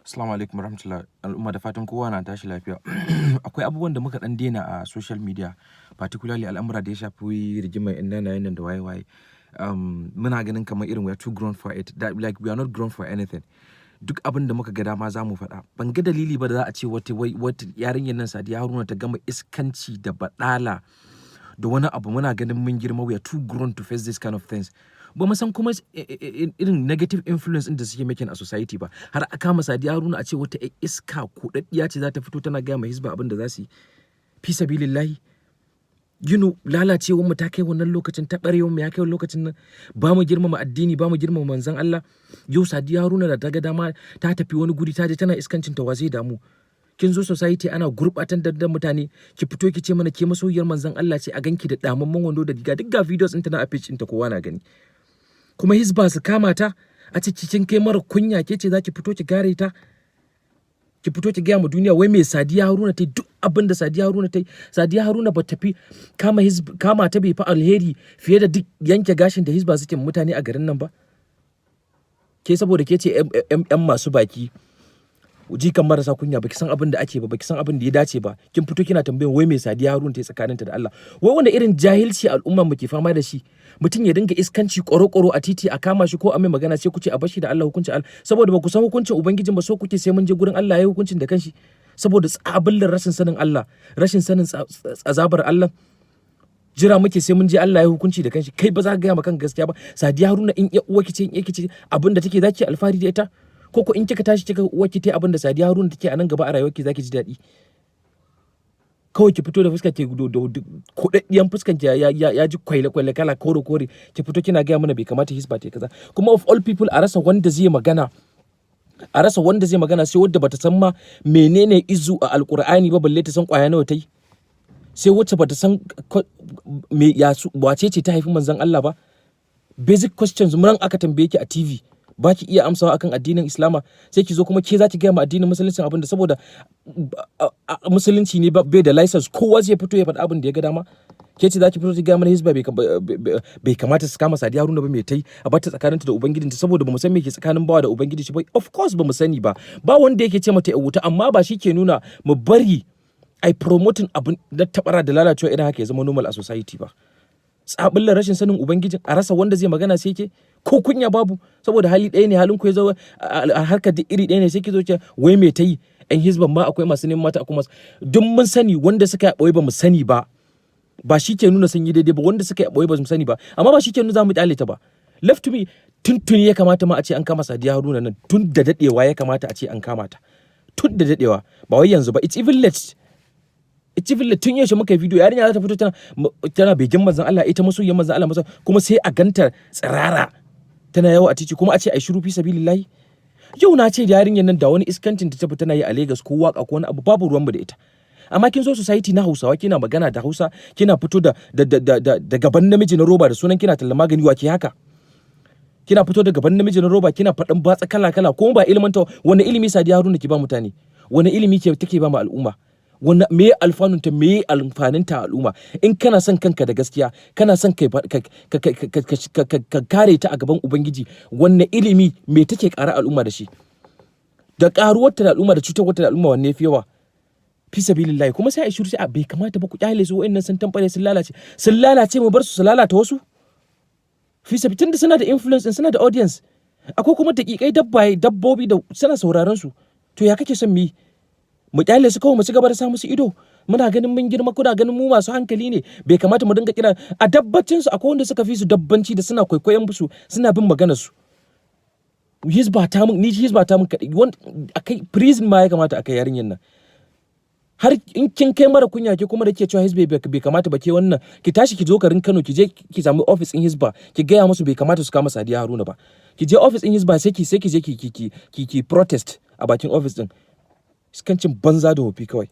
Assalamu alaikum warahmatullahi al'umma, da fatan kowa na tashi lafiya. Akwai abubuwan da muka dan daina a social media, particularly al'amura da ya shafi rigimar 'yan nanayen nan da waye-waye. Muna ganin kamar irin we are too grown for it, that like we are not grown for anything. Duk abin da muka ga dama za mu faɗa. Ban ga dalili ba da za a ce wata wai wata yarinyar nan Sadiya Haruna ta gama iskanci da baɗala da wani abu, muna ganin mun girma, we are too grown to face this kind of things. Ba mu san kuma irin negative influence ɗin da suke making a society ba. Har a kama Sadiya Haruna, a ce wata 'yar iska kuɗaɗɗiya ce za ta fito tana gaya ma Hisba abin da za su yi. Fi sabilillahi. Lalacewar mu ta kai wannan lokacin, taɓarewar mu ya kai lokacin nan. Ba mu girmama addini, ba mu girmama manzon Allah. Yau Sadiya Haruna da ta ga dama ta tafi wani guri, ta je tana iskancin ta, wa zai damu? Kin zo society ana gurɓatar da mutane, ki fito ki ce mana ke masoyiyar manzon Allah ce, a ganki da damamman wando da riga. Duk ga videos ɗinta na a page ɗinta, kowa na gani. Kuma Hisba su kama ta, a ce kin kai mara kunya, ke ce za ki fito ki kare ta? Ki fito ki gaya ma duniya wai me Sadiya Haruna ta yi? Duk abin da Sadiya Haruna ta yi, Sadiya Haruna ba tafi kama kama ta bai fi alheri fiye da duk yanke gashin da Hisba suke mutane a garin nan ba. Ke saboda ke ce yan masu baki, jikan marasa kunya, baki san abin da ake ba, baki san abin da ya dace ba. Kin fito kina tambayan wai me Sadiya Haruna ta yi tsakaninta da Allah. Wai wanda irin jahilci al'umma mu ke fama da shi? Mutum ya dinga iskanci ƙoro-ƙoro a titi, a kama shi ko a mai magana, sai ku ce a bashi da Allah, hukuncin Allah. Saboda ba ku san hukuncin ubangijin ba, so kuke sai mun je gurin Allah ya yi hukuncin da kanshi. Saboda tsabillar rashin sanin Allah, rashin sanin azabar Allah, jira muke sai mun je Allah ya hukunci da kanshi. Kai ba za ka gaya ma kanka gaskiya ba. Sadiya Haruna, in ya uwa ce, in yake ce abin da take, zaki alfahari da ita? Ko ko in kika tashi kika uwa ki tai abin da Sadiya Haruna take, a nan gaba a rayuwarki zaki ji daɗi? Kawai ki fito da fuskar ki, kuɗaɗɗiyan fuskan ki ya ji kwaile kwaile, kala kore kore, ki fito kina gaya mana bai kamata Hisba ta kaza. Kuma of all people, a rasa wanda zai magana, a rasa wanda zai magana sai wadda bata san ma menene izu a Alkur'ani ba, balle ta san kwaya nawa ta yi. Sai wacce bata san me ya wace ce ta haifi manzon Allah ba. Basic questions mun aka tambaye ki a TV ba ki iya amsawa akan addinin Islama, sai ki zo kuma ke za ki gaya ma addinin Musulunci abin da, saboda Musulunci ne bai da license, kowa zai fito ya faɗi abin da ya ga dama. Ke ce za ki fito ki gaya mana Hisba bai kamata su kama Sadiya Haruna ba, mai tai? A bata tsakaninta da ubangijinta, saboda bamu san me ke tsakanin bawa da ubangiji shi ba. Of course bamu sani ba, ba wanda yake ce mata ya wuta, amma ba shi ke nuna mu bari ai promoting abin da tabara da lalacewa irin haka ya zama normal a society ba. Tsabillar rashin sanin ubangijin, a rasa wanda zai magana sai ke. Ko kunya babu, saboda hali ɗaya ne halin ku ya zo a harkar da iri ɗaya ne, sai ki zo ki wai me ta yi? Yan Hizban ma akwai masu neman mata, akwai masu, duk mun sani. Wanda suka yi ɓoye ba mu sani ba, ba shi ke nuna sun yi daidai ba. Wanda suka yi ɓoye ba mu sani ba, amma ba shi ke nuna za mu kyale ta ba. Left to me, tuntuni ya kamata ma a ce an kama Sadiya Haruna nan. Tun da daɗewa ya kamata a ce an kama ta, tun da daɗewa, ba wai yanzu ba. It's even late, it's even late. Tun yaushe muka yi video, yarinya za ta fito tana begen manzon Allah, ita masoyiyan manzon Allah masa, kuma sai a ganta tsirara tana yawo a titi, kuma a ce ai shiru fi sabilillahi. Yau na ce yarinyar nan da wani iskancin ta tafi tana yi a Lagos, ko waka ko wani abu, babu ruwan mu da ita. Amma kin zo society na Hausawa, kina magana da Hausa, kina fito da gaban namiji na roba da sunan kina talla magani. Wa ke haka? Kina fito da gaban namiji na roba, kina faɗin batsa kala kala, kuma ba ilmanta. Wani ilimi Sadiya Haruna ke ba mutane? Wani ilimi ke take ba ma al'umma? Wani me alfanunta, me amfaninta a al'umma? In kana son kanka da gaskiya, kana son kai ka kare ta a gaban ubangiji, wanne ilimi, me take ƙara al'umma da shi? Da ƙaruwarta da al'umma da cutarwarta da al'umma, wanne fi yawa fi sabilillahi? Kuma sai a shiru, sai a bai kamata ba, ku kyale su, wa'annan sun tambare, sun lalace, sun lalace, mu bar su su lalata wasu fi sabi, tunda suna da influence, suna da audience. Akwai kuma daƙiƙai, dabbobi da suna sauraron su. To ya kake son mu yi? Mu kyale su kawai, mu ci gaba da sa musu ido, muna ganin mun girma, kuna ganin mu masu hankali ne, bai kamata mu dinga kira a dabbacin su? Akwai wanda suka fi su dabbanci da suna kwaikwayon su, suna bin maganar su. Hizba ta mun, ni Hizba ta mun kaɗai. Akai prison ma ya kamata akai yarinyar nan. Har in kin kai mara kunya, ke kuma da ke cewa Hizba bai kamata ba, ke wannan ki tashi ki zo garin Kano, ki je ki samu office din Hizba, ki gaya musu bai kamata su kama Sadiya Haruna ba. Ki je office din Hizba, sai ki je ki protest a bakin office din. Iskancin banza da wofi kawai.